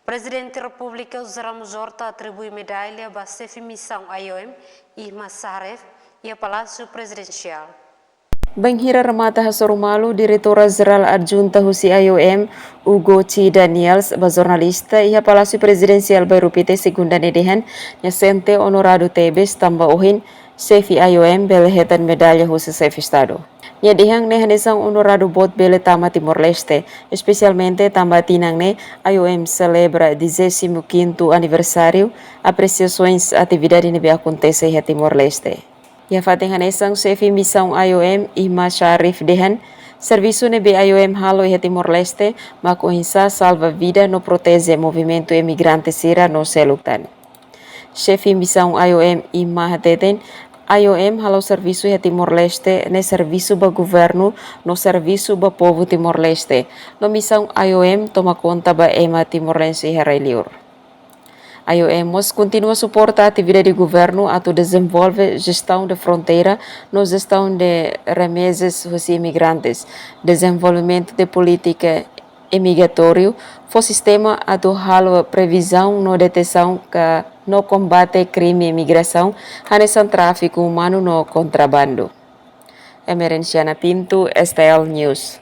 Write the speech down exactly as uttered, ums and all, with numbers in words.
Prezidente Repúblika José Ramos Horta atribui medalla ba xefe misaun I O M, Irma Saharef, iha Palásiu Prezidensiál. Bainhira remata hasoru malu, Diretora Jerál Adjunta husi I O M, Hugo T. Daniels, ba jornalista iha Palásiu Prezidensiál Bairru Pité, Segunda ne'e dehan, nia sente onoradu tebes tanba ohin xefe I O M bele hetan medalla husi Xefe Estadu. Nia dehan ne'e hanesan onoradu boot bele tama Timor-Leste, espesialmente tanba tinan ne'e I O M selebra dezasseis aniversáriu apresiasoens atividade ne'ebé akontese iha Timor-Leste. Iha fatin hanesan, xefe misaun I O M, Irma Saharef dehan, servisu ne'ebé I O M halo iha Timor-Leste mak oinsá salva vida no proteje movimentu emigrante sira no seluk tan. Xefe misaun I O M, Irma hateten, I O M halo servisu iha Timor-Leste ne'e servisu ba governu no servisu ba povu Timor-Leste. No misaun I O M toma konta ba ema timoroense iha rai-liur. I O M mós kontinua suporta atividade governu atu dezenvolve jestaun de fronteira no jestaun de remesas husi imigrantes, dezenvolvimentu de polítika imigratóriu, fó sistema atu halo previzaun no detesaun ka no kombate krime imigrasaun, hanesan tráfiku umanu no kontrabandu. Emerenciana Pinto, S T L News.